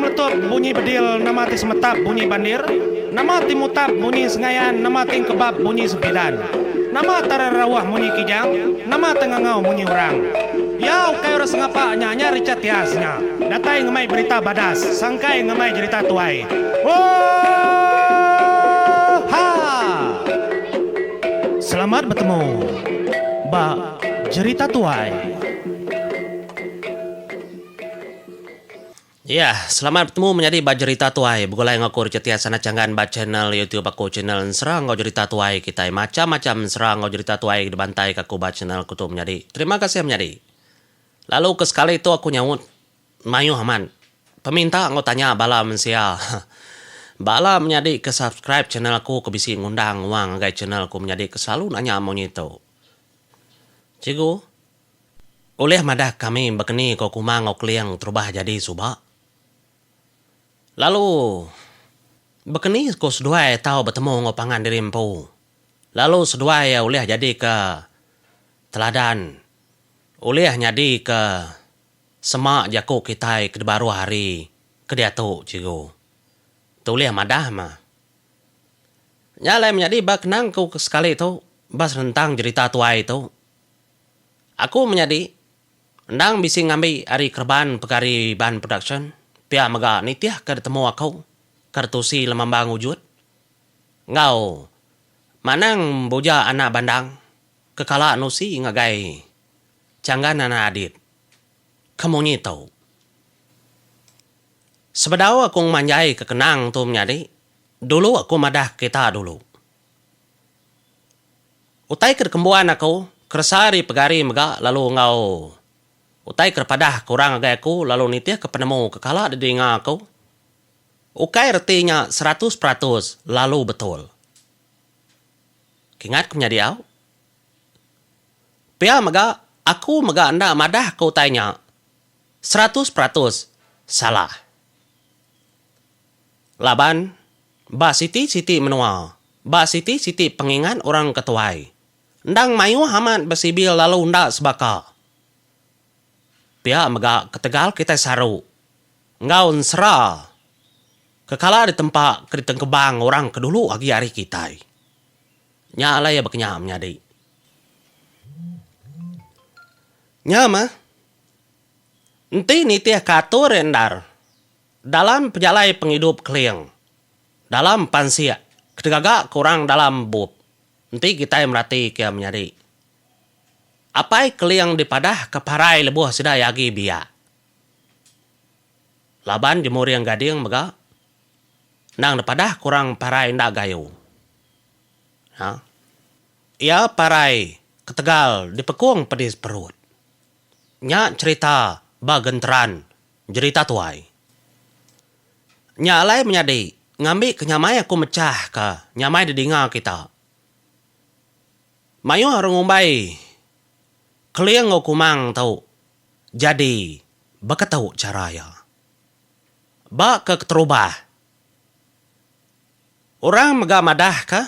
meletup bunyi bedil nama ti semetap bunyi bandir, nama ti mutap munyi sengayan nama ti engkebap bunyi sempidan. Nama ti rerauh munyi kijang, nama ti ngangau munyi orang. Iya ukai orang sengapa nya nya Richard Tias nya. Datai ngemai berita badas, sangkai ngemai jerita tuai. Oohaa! Selamat betemu ba Jerita Tuai. Ya, selamat betemu menyadi ba Jerita Tuai begulai enggau aku Richard Tias anak changgan ba channel YouTube aku channel Ensera enggau Jerita Tuai kitai macam-macam ensera enggau jerita tuai dibantai ka aku ba channel aku tu menyadi. Terima kasih menyadi. Lalu ke sekali tu aku nyaut mayuh amat peminta enggau tanya bala mensia. Bala menyadi ke subscribe channel aku ke bisi ngundang wang ngagai channel aku menyadi ke selalu nanya munyi tu. Cikgu. Ulih madah kami bekeni ko Kumang enggau Keling terubah jadi suba. Lalu bekeni ko seduai tau betemu enggau pangan diri empu. Lalu seduai iya ulih jadi ke teladan, ulih nyadi ke sema jaku kitai ke dibaruh hari ke diatu cikgu. Tu ulih madah mah. Nya alai menyadi ba kenang ku sekali tu ba senentang jerita tuai tu. Aku menyadi endang bisi ngambi ari kereban pegari Iban Production pia mega nitihka ditemu aku ke ditusi Lemambang Ujut enggau Manang Buja Anak Bandang ke kala nusi ngagai Changgan Anak Adit ke munyi tu. Sebedau aku ngemanjaika kenang tu menyadi, dulu aku madah kita dulu. Utai ke dikembuan aku, keresa ari pegari mega lalu enggau utai ke dipadah ke orang ngagai aku lalu nitihka penemu ke kala didinga aku, ukai reti nya 100% lalu betul. Kingat ke menyadi au. Pia mega, aku mega enda madahka utai nya 100% salah. Laban, ba siti-siti menua, ba siti-siti pengingat orang ke tuai, endang mayuh amat besibil lalu enda sebaka. Pia mega ketegal kitai saru enggau ensera ke kala ditempa ke ditengkebang orang ke dulu agi ari kitai. Nya alai iya bekenya menyadi. Nya meh, enti nitihka atur iya endar. Dalam pejalai pengidup Keling, dalam pansik ke digaga ke orang dalam bup, enti kitai merati ke menyadi. Apai Keling dipadah ke parai lebuh sida iya agi biak. Laban Jemuring Gading mega endang dipadah ke orang parai enda gayu. Ha. Iya parai ketegal dipekung pedis perut. Nya cherita ba genteran Jerita tuai. Nya alai menyadi, ngambi ke nyamai aku mechah ke nyamai didinga kita. Mayuh orang ngumbai Keling enggau Kumang tu jadi beketu chara iya. Ba ke keterubah, orang mega madahka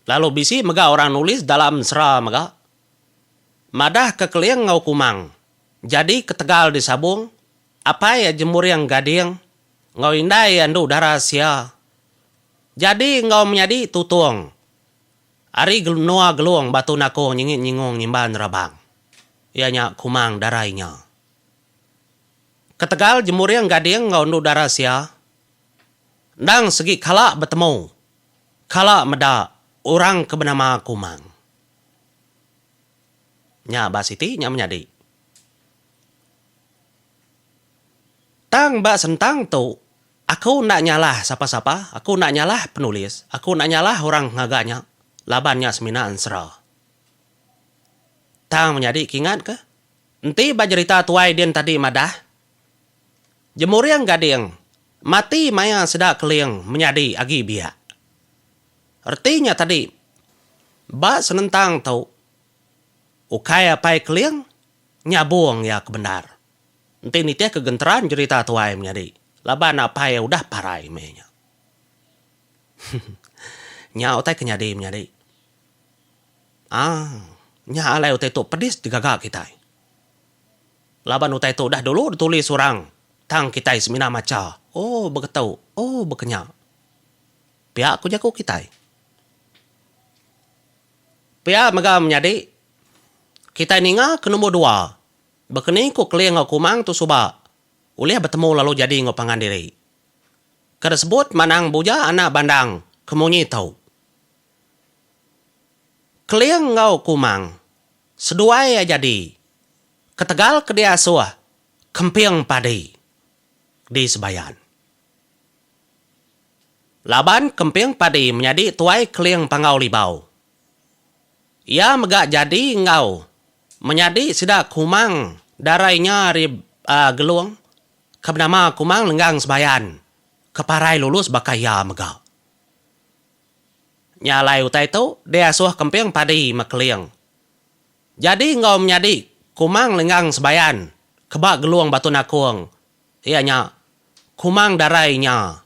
lalu bisi mega orang nulis dalam ensera mega madahka Keling enggau Kumang Jadi ketegal disabung, apai iya Jemuring Gading enggau indai iya Endu Dara Sia jadi enggau menyadi Tutong ari menua Gelong Batu Nakong Nyingit Nyingong Nyimban Rabang iya nya Kumang Dara Inya. Ketegal Jemuring Gading enggau Endu Dara Sia endang segi kala betemu kala meda orang ke benama Kumang. Nya ba siti nya menyadi. Tang ba sentang tu, aku enda nyalah sapa-sapa, aku enda nyalah penulis, aku enda nyalah orang ngaga nya laban nya semina ensera. Tang menyadi kingatka, enti ba jerita tuai din tadi madah, Jemuring Gading mati maya sida Keling menyadi agi biak. Reti nya tadi, ba senentang tu, Ukai apai Keling nyabung iya ke bendar. Enti nitih ke genteran jerita tuai menyadi laban apai iya udah parai meh nya. Nya utai ke nyadi menyadi. Aaa nya alai utai tu pedis digaga kitai. Laban utai tu udah dulu ditulis orang. Tang kitai semina macha, oh beketu, oh bekenya. Pia ku jaku kitai. Pia mega menyadi, kitai ninga ke nombor dua, bekeni ku Keling enggau Kumang tu suba ulih betemu lalu jadi enggau pangan diri. Ke disebut Manang Buja anak Bandang ke munyi tu. Keling enggau Kumang seduai iya jadi ketegal ke diasuh Kemping Padi di Sebayan. Laban Kemping Padi menyadi tuai Keling Panggau Libau. Iya mega jadi enggau menyadi sida Kumang Darai nya ari Gelong ke benama Kumang Lenggang Sebayan ke parai lulus baka iya mega. Nya alai utai tu diasuh Kemping Padi Mekeling. Jadi enggau menyadi Kumang Lenggang Sebayan ke ba Gelung Batu Nakung iya nya Kumang Darai nya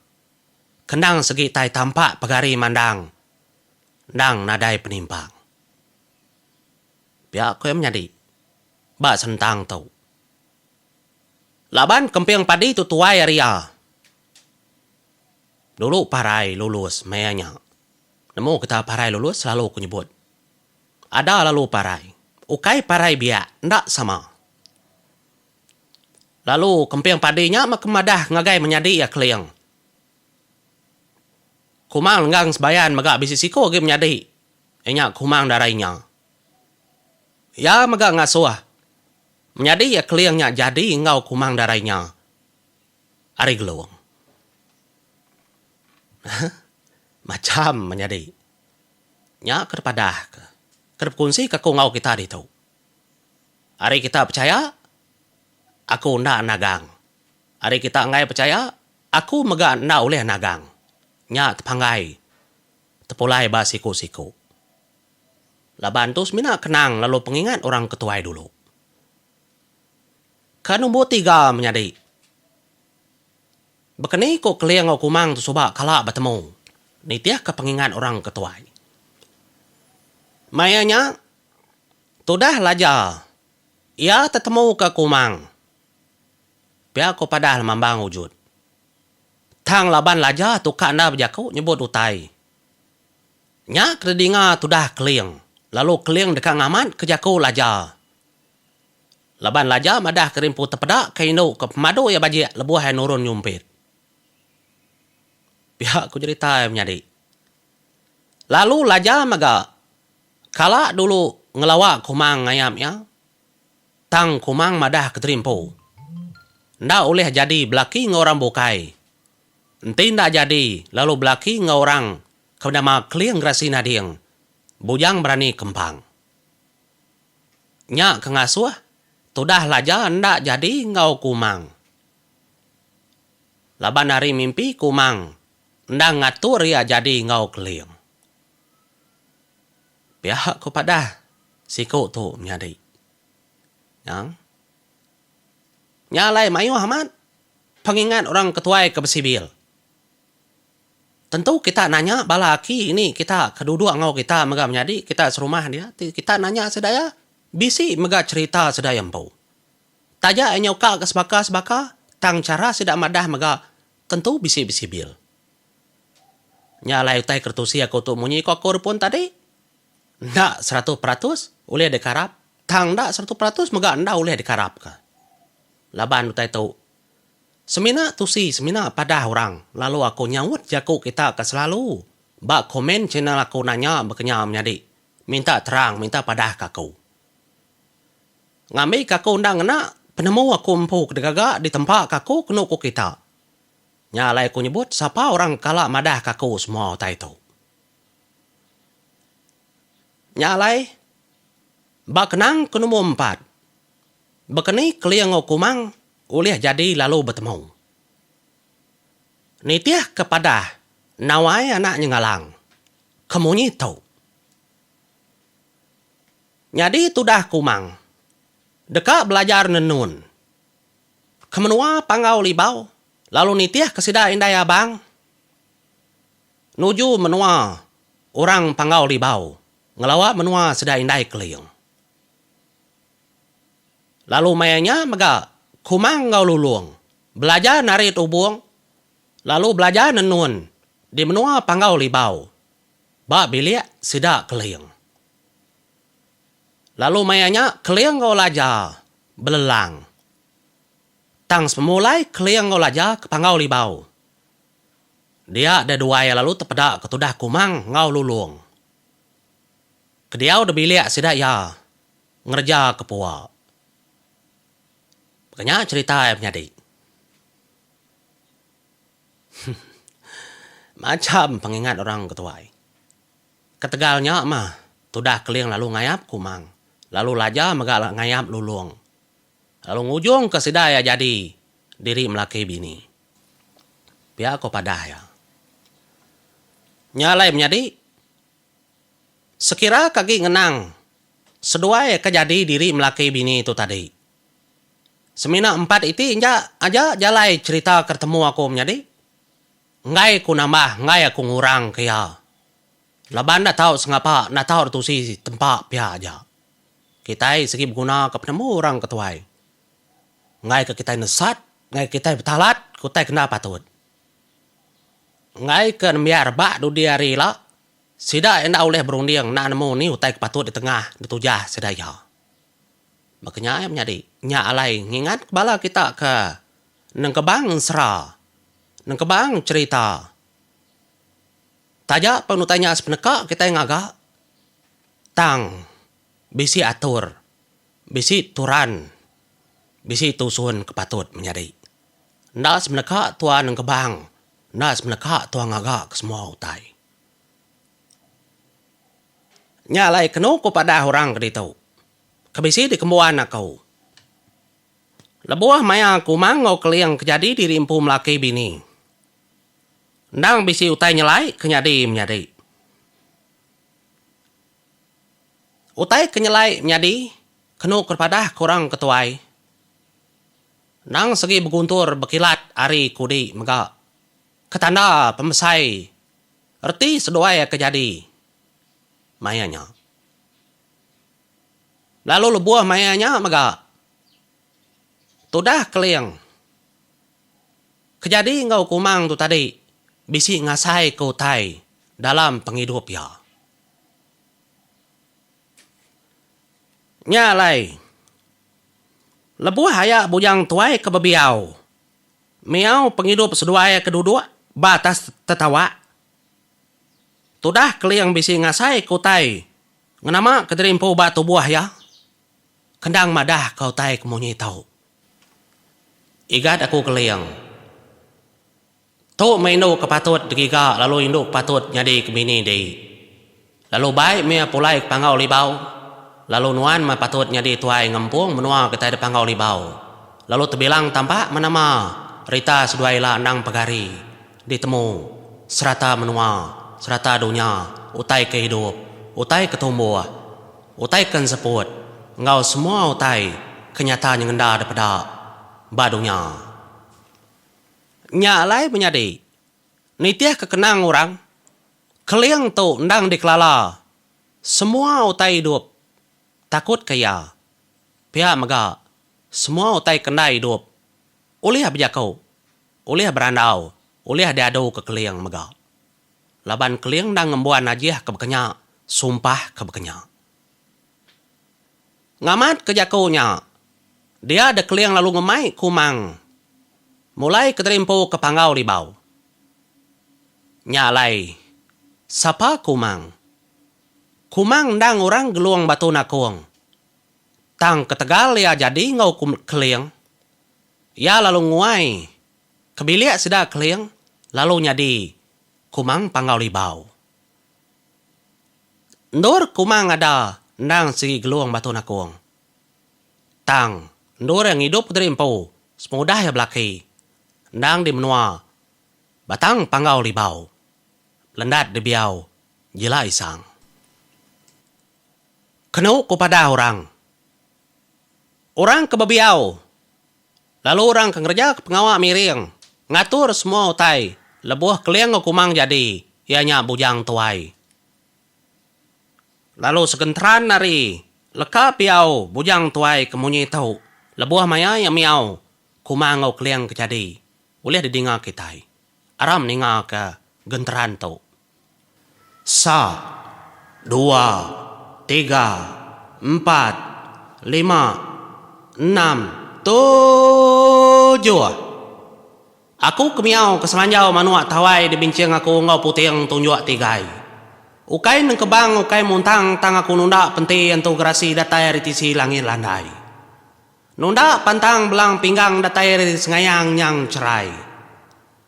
kendang segi tai tampak pegari mandang endang nadai penimpang. Pia ku iya menyadi ba senentang tu. Laban Kemping Padi tu tuai ari iya. Dulu parai lulus maya nya. Nemu kita parai lulus selalu ku nyebut. Ada lalu parai. Ukai parai biak enda sama. Lalu kemping padi nya meh ke madah ngagai menyadi iya Keling. Kumang Lenggang Sebayan mega bisi siku agi menyadi iya nya Kumang Dara Inya. Iya mega ngasuh menyadi iya Keling nya jadi enggau Kumang Dara Inya. Ari Gelong. Macham menyadi. Nya ke dipadah ke, ke dipekunsi ke aku enggau kita ditu. Ari kita pechaya, aku enda nagang. Ari kita enggai pechaya, aku mega enda ulih nagang. Nya tepanggai tepulai ba siku-siku. Laban tu semina kenang lalu pengingat orang ke tuai dulu. Ke nombor tiga menyadi. Bekeni ku Keling enggau Kumang tu suba kala betemu nitihka pengingat orang ke tuai. Maya nya tudah Laja iya tetemuka Kumang pia ku padah Lemambang Ujut. Tang laban Laja tu ka enda bejaku nyebut utai. Nya ke didinga tudah Keling lalu Keling deka ngamatka jaku Laja. Laban Laja madah ke rimpu tepeda ke indu ke pemadu iya bajik lebuh iya nurun nyumpit. Pia ku jerita iya menyadi. Lalu Laja mega kala dulu ngelawa Kumang ngayap iya tang Kumang madah ke terimpu enda ulih jadi belaki enggau orang bukai. Enti enda jadi lalu belaki enggau orang ke benama Keling Gerasi Nading, Bujang Berani Kempang. Nya ke ngasuh tudah Laja enda jadi enggau Kumang. Laban ari mimpi Kumang endang ngatur iya jadi enggau Keling. Pia ku padah siku tu menyadi. Nya. Nya alai mayuh amat pengingat orang ke tuai ke besibil. Tentu kita nanya bala aki ini kita ke duduk enggau kita mega menyadi kita serumah dia ti kita nanya sida iya bisi mega cherita sida iya empu. Taja iya nyauka ke sebaka-sebaka tang chara sida madah mega tentu bisi besibil. Nya alai utai ke ditusi aku tu munyi ko aku repun tadi enda 100% ulih dikarap tang enda 100% mega enda ulih dikarapka laban utai tu Semina tusi semina padah orang lalu aku nyaut jaku kita ke selalu ba komen channel aku nanya bekenya menyadi minta terang minta padah ke aku. Ngambi ke aku enda ngena penemu aku empu ke digaga ditempa ke aku kenu ku kita. Nya alai aku nyebut sapa orang kala madah ke aku semua utai tu. Nya alai ba kenang ke nombor empat bekeni Keling enggau Kumang ulih jadi lalu betemu. Nitih ke padah Nawai anak Nyengalang ke munyi tu. Nyadi tudah Kumang deka belajar nenun ke menua Panggau Libau lalu nitih ke sida indai Abang nuju menua orang Panggau Libau ngelawa menua sida indai Keling. Lalu maya nya mega Kumang enggau Lulong. Belajar narit ubung lalu belajar nenun di menua Panggau Libau ba bilik sida Keling. Lalu maya nya Keling enggau Laja belelang. Tang sepemulai Keling enggau Laja ke Panggau Libau. Dia deh duai lalu tepeda ke tudah Kumang enggau Lulong. Ke diau de bilik sida iya ngereja ke pua. Baka nya cherita iya menyadi. Macham pengingat orang ke tuai. Ketegal nya mah tudah Keling lalu ngayap Kumang lalu Laja mega ngayap Lulong lalu ngujungka sida iya jadi diri melaki bini. Pia ko padah iya. Nya alai menyadi sekira ke agi ngenang seduai ke jadi diri melaki bini tu tadi. Semina empat iti nya aja jalai cherita ke temu aku menyadi. Enggai ku nambah enggai aku ngurang ke iya. Laban enda tau sengapa enda tau ditusi tempa pia aja. Kitai sigi beguna ke penemu orang ke tuai. Enggai ke kitai nesat, enggai ke kitai betalat ke utai ke enda patut. Enggai ke nembiak rebak dudi hari ila, sida enda ulih berunding enda nemu ni utai ke patut ditengah ditujah sida iya. Baka nya ai menyadi, nya alai ngingat ke bala kita ke nengkebang ensera, nengkebang cherita. Taja pen utai nya sepeneka kitai ngaga, tang bisi atur. Bisi turan, bisi tusun ke patut menyadi. Enda semeneka tua nengkebang, enda semeneka tua ngaga ke semua utai. Nya alai kenu ku padah orang ke ditu, ke bisi dikembuan aku. Lebuh maya Kumang enggau Keling ke jadi diri empu melaki bini, endang bisi utai nyelai ke nyadi menyadi. Utai ke nyelai nyadi kenu ke padah ke orang ke tuai. Endang segi beguntur bekilat ari kudi mega ke tanda pemesai reti seduai ke jadi maya nya. Lalu lebuh maya nya mega tudah Keling ke jadi enggau Kumang tu tadi bisi ngasai ke utai dalam pengidup iya. Nya alai, lebuh aya bujang tuai ke bebiau, miau pengidup seduai ke duduk ba atas tetawak, tudah Keling bisi ngasai ke utai ngenama ke diri empu ba tubuh iya, kendang madah ke utai ke munyi tu. Igat aku Keling. Tu meh indu ke patut digiga lalu indu ke patut nyadi ke bini di. Lalu bai meh pulai ke Panggau Libau, lalu nuan meh patut nyadi tuai ngempung menua kitai di Panggau Libau. Lalu tebilang tampak meh nama rita seduai ila endang pegari ditemu serata menua, serata dunya, utai ke idup, utai ke tumbuh, utai ke enseput enggau semua utai ke nyata nyengenda dipeda ba dunya. Nya alai menyadi, nitihka kenang orang, Keling tu endang dikelala semua utai idup takutka iya. Pia mega, semua utai ke enda idup ulih bejaku, ulih berandau, ulih diaduka Keling mega. Laban Keling endang ngembuan ajih ke baka nya, sumpah ke baka nya. Ngamatka jaku nya, dia deh Keling lalu ngemai Kumang mulai ke terimpu ke Panggau Libau. Nya alai, sapa Kumang? Kumang endang orang Gelung Batu Nakung. Tang ketegal iya jadi enggau Keling, iya lalu nguai ke bilik sida Keling lalu nyadi Kumang Panggau Libau. Endur Kumang ada endang sigi Gelung Batu Nakung. Tang, endur iya ngidup kediri empu sepengudah iya belaki endang di menua Batang Panggau Libau, Lendat Dibiau, Jila Isang. Kenu ku padah orang, orang ke bebiau lalu orang ke ngereja pengawa miring ngatur semua utai lebuh Keling enggau Kumang jadi iya nya Bujang Tuai. Lalu segenteran ari leka piau Bujang Tuai ke munyi tu lebuh maya iya miau. Kumang enggau Keling ke jadi ulih didinga kitai. Aram ninga ke genteran tu. Sa, dua, tiga, empat, lima, enam, tujuh. Aku ke miau ke selanjau manuk tawai dibinching aku enggau puting tunjuk tigai. Ukai nengkebang ukai muntang tang aku nunda penti entu gerasi datai ari tisi langit landai. Nunda pantang belang pinggang datai ari sengayang nyang cherai.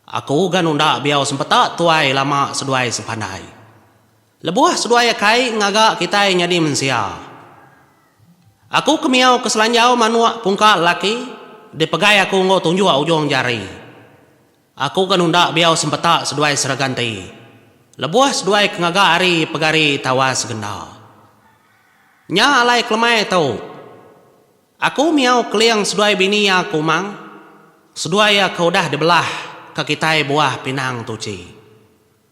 Aku ga nunda biau sempeta tuai lama seduai sempandai. Lebuh seduai akai ngaga kitai nyadi mensia. Aku ke miau ke selanjau manuk pungka lelaki dipegai aku enggau tunjuk ujung jari. Aku ga nunda biau sempeta seduai sereganti. Lebuh seduai ke ngaga hari pegari tawas genda. Nya alai kelemai tu. Aku miau keling seduai bini iya ke umang, seduai iya ke udah dibelah ke kitai buah pinang tuchi.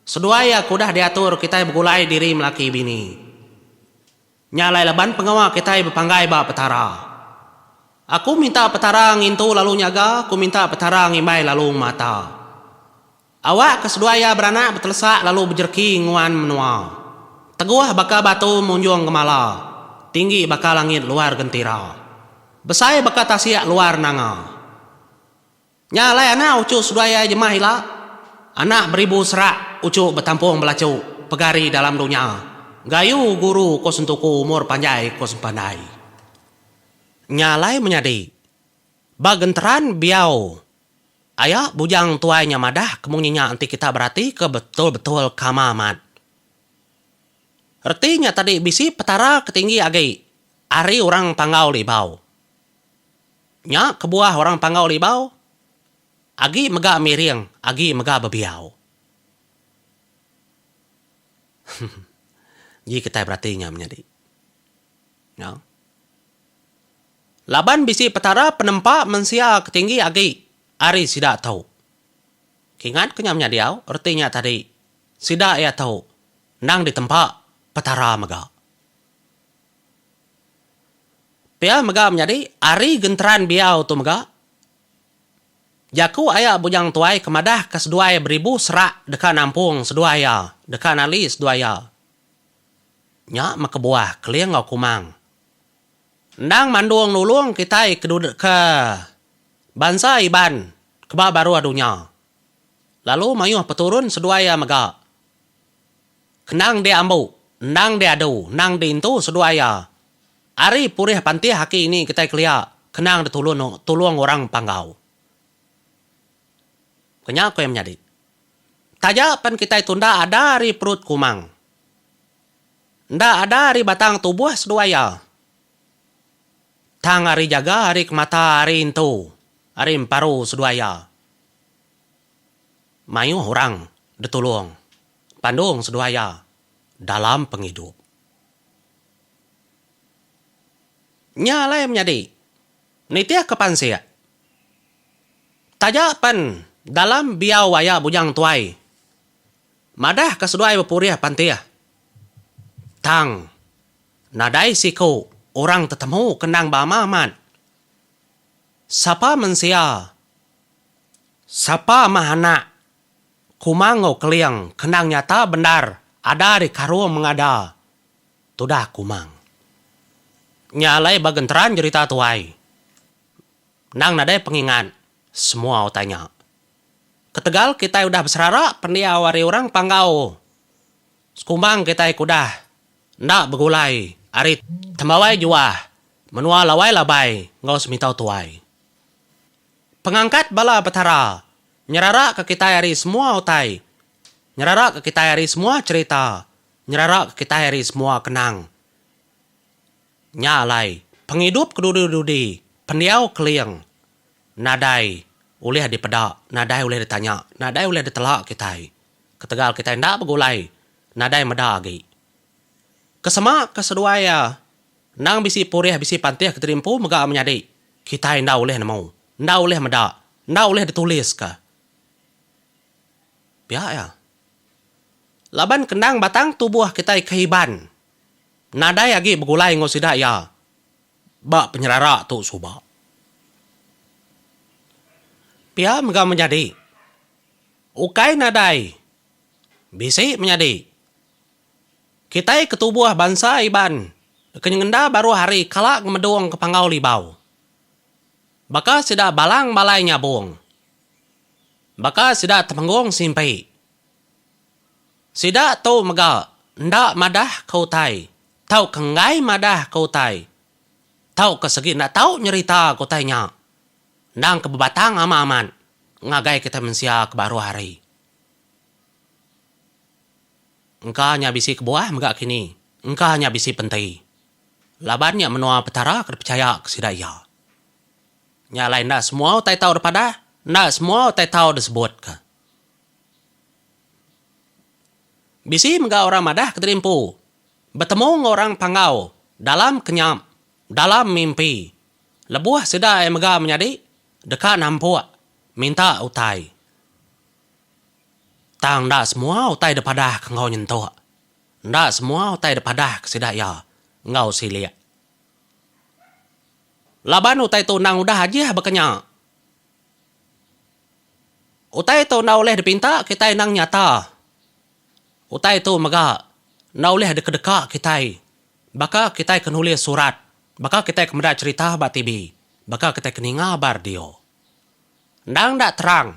Seduai iya ke udah diatur kitai begulai diri melaki bini. Nya alai laban pengawa kitai bepanggai ba Petara. Aku minta Petara ngintu lalu nyaga, aku minta Petara ngimbai lalu ngemata. Awakka seduai iya beranak betelesak lalu bejereki nguan menua. Teguh baka batu munjung gemala, tinggi baka langit luar gentira. Besai baka tasik luar nanga. Nya alai anak uchu seduai iya jemah ila, anak beribu serak uchu betampung belachu pegari dalam dunya, gayu guru ko sentuku umur panjai ko sempandai. Nya alai menyadi, ba genteran biau aya bujang tuai nya madah ke munyi nya enti kita berati ke betul-betul kama amat. Reti nya tadi bisi petara ke tinggi agi ari orang Panggau Libau. Nya kebuah orang Panggau Libau agi mega miring agi mega bebiau. Ji kitai berati nya menyadi. Nya. Laban bisi Petara penempa mensia ke tinggi agi ari sida tu. Kingat ke nya menyadi au reti nya tadi sida iya tu endang ditempa Petara mega. Pia mega menyadi ari genteran biau tu mega, jaku aya Bujang Tuai ke madahka seduai beribu serak deka nampung seduai iya, deka nali seduai iya. Nya meh kebuah Keling enggau Kumang endang mandung nulung kitai ke ke bansa Iban ke ba baruh dunya lalu mayuh peturun seduai iya mega. Kenang diambu, endang diadu, endang diintu seduai iya. Ari purih pantih aki ini kitai kelia kenang ditulun tulung orang Panggau. Kenya ku iya menyadi. Taja pen kitai tunda ada ari perut Kumang. Enda ada ari batang tubuh seduai iya. Tang ari jaga ari kemata ari intu ari emparu seduai iya. Mayuh orang ditulung Pandung seduai iya dalam pengidup. Nya alai menyadi nitihka pansik. Taja pen dalam biau aya bujang tuai madahka seduai bepurih pantih tang nadai siku orang tetemu ke endang bama amat. Sapa mensia sapa mah anak Kumang enggau Keling kendang nyata bendar ada ari karung mengada tudah Kumang. Nya alai ba genteran jerita tuai endang nadai pengingat semua utai nya. Ketegal kitai udah beserara pendiau ari orang Panggau sekumbang kitai ke udah enda begulai ari Tembawai Juah menua Lawai Labai enggau Semitau Tuai. Pengangkat bala Petara nyeraraka kitai ari semua utai, nyeraraka kitai ari semua cherita, nyeraraka kitai ari semua kenang. Nya alai, pengidup ke dudi-dudi, pendiau keling, nadai ulih dipeda, nadai ulih ditanya, nadai ulih ditela kitai. Ketegal kitai enda begulai, nadai meda agi. Kesema ke seduai iya, endang bisi purih bisi pantih kediri empu mega menyadi. Kitai enda ulih nemu, enda ulih meda, enda ulih dituliska. Pia iya. Laban kendang batang tubuh kitai ke Iban nadai agi begulai enggau sida iya ba penyerara tu suba. Pia mega menyadi. Ukai nadai. Bisi menyadi. Kitai ke tubuh bansa Iban ke nyengenda baruh hari kala ngemedung ke Panggau Libau. Baka sida Balang Balai Nyabong. Baka sida Temenggung Simpi. Sida tu mega enda madah ke utai tauka enggai madah ke utai tauka segi enda tau nyerita ke utai nya endang ke bebatang amat amat ngagai kitai mensia ke baruh hari. Engka nya bisi kebuah mega kini, engka nya bisi penti. Laban nya menua Petara ke dipechaya ke sida iya. Nya alai enda semua utai tau dipadah, enda semua utai tau disebutka. Bisi mega orang madah kediri empu betemu enggau orang Panggau dalam kenyap, dalam mimpi. Lebuh sida iya mega menyadi deka nampuk minta utai. Tang enda semua utai dipadah ke enggau nyentuk. Enda semua utai dipadah ke sida iya enggau silik. Laban utai tu endang udah ajih baka nya. Utai tu enda ulih dipinta kitai endang nyata. Utai tu mega enda ulih dikedeka kitai baka kitai ke nulis surat, baka kitai ke meda cherita ba TV, baka kitai ke ninga ba radio. Endang enda terang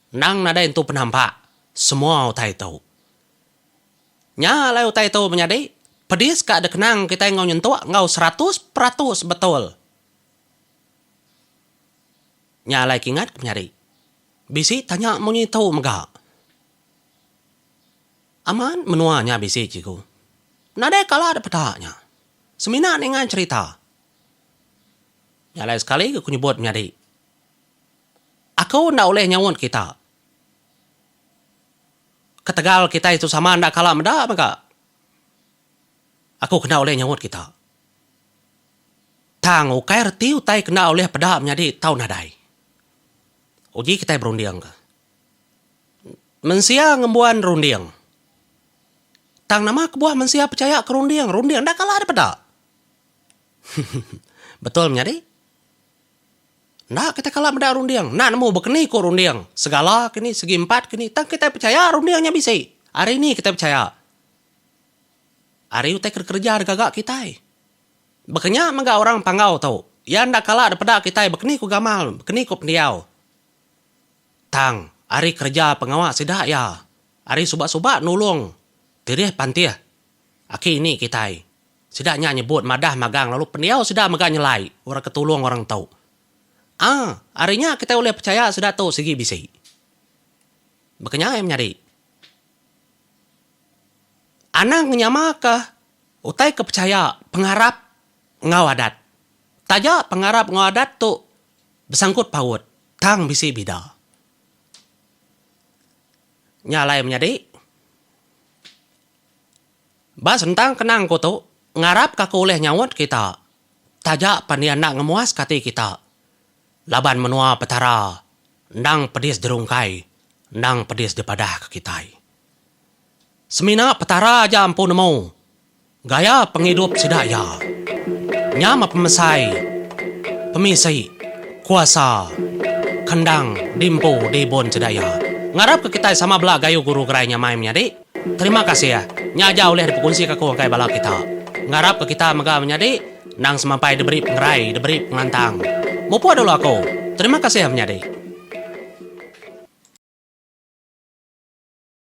Endang nadai entu penampak semua utai tu. Nya alai utai tu menyadi pedis ka dikenang kitai enggau nyentuk enggau 100% betul. Nya alai kingat ke menyadi bisi tanya munyi tu mega. Amat menua nya bisi cikgu. Nadai kala da peda nya. Semina ninga cherita. Nya alai sekali ga ku nyebut menyadi. Aku enda ulih nyaut kita. Ketegal kitai tu sama enda kala meda mega, aku kena ulih nyaut kita. Tang ukai reti utai ke enda ulih peda menyadi tau nadai. Uji kitai berundingka. Mensia ngembuan runding. Tang nama kebuah mensia pechaya ke runding? Runding enda kala dipeda. Betul menyadi? Enda kitai kala meda runding, enda nemu bekeni ku runding, segala kini, segi empat kini, tang kitai pechaya runding nya bisi. Ari ni kitai pechaya? Ari utai ke dikereja digaga kitai. Baka nya mega orang Panggau tu, iya enda kala dipeda kitai bekeni ku gamal, bekeni ku pendiau. Tang, ari kereja pengawa sida iya, ari suba-suba nulung tirih pantih aki ini kitai. Sida nya nyebut madah magang lalu pendiau sida mega nyelai orang ke tulung orang tu. A, ari nya kitai ulih pechaya sida tu sigi bisi. Baka nya iya menyadi. Anang ngenyamaka utai ke pechaya pengarap enggau adat. Taja pengarap enggau adat tu besangkut paut tang bisi bida. Nya alai menyadi. Ba sentang kenang ku tu, ngarap ka aku ulih nyaut kita, taja pan iya enda ngemuaska ati kita, laban menua Petara endang pedis dirungkai, endang pedis dipadahka kitai. Semina Petara aja empu nemu gaya pengidup sida iya. Nya meh pemesai, pemisi, kuasa ke endang diempu diibun sida iya. Ngarapka kitai sama bela gayu guru gerai nyamai menyadi. Terima kasih. Nya aja ulih dipekunsika aku ngagai bala kita. Ngarapka kita mega menyadi endang semampai diberi pengerai, diberi pengelantang. Mupuk dulu aku. Terima kasih menyadi.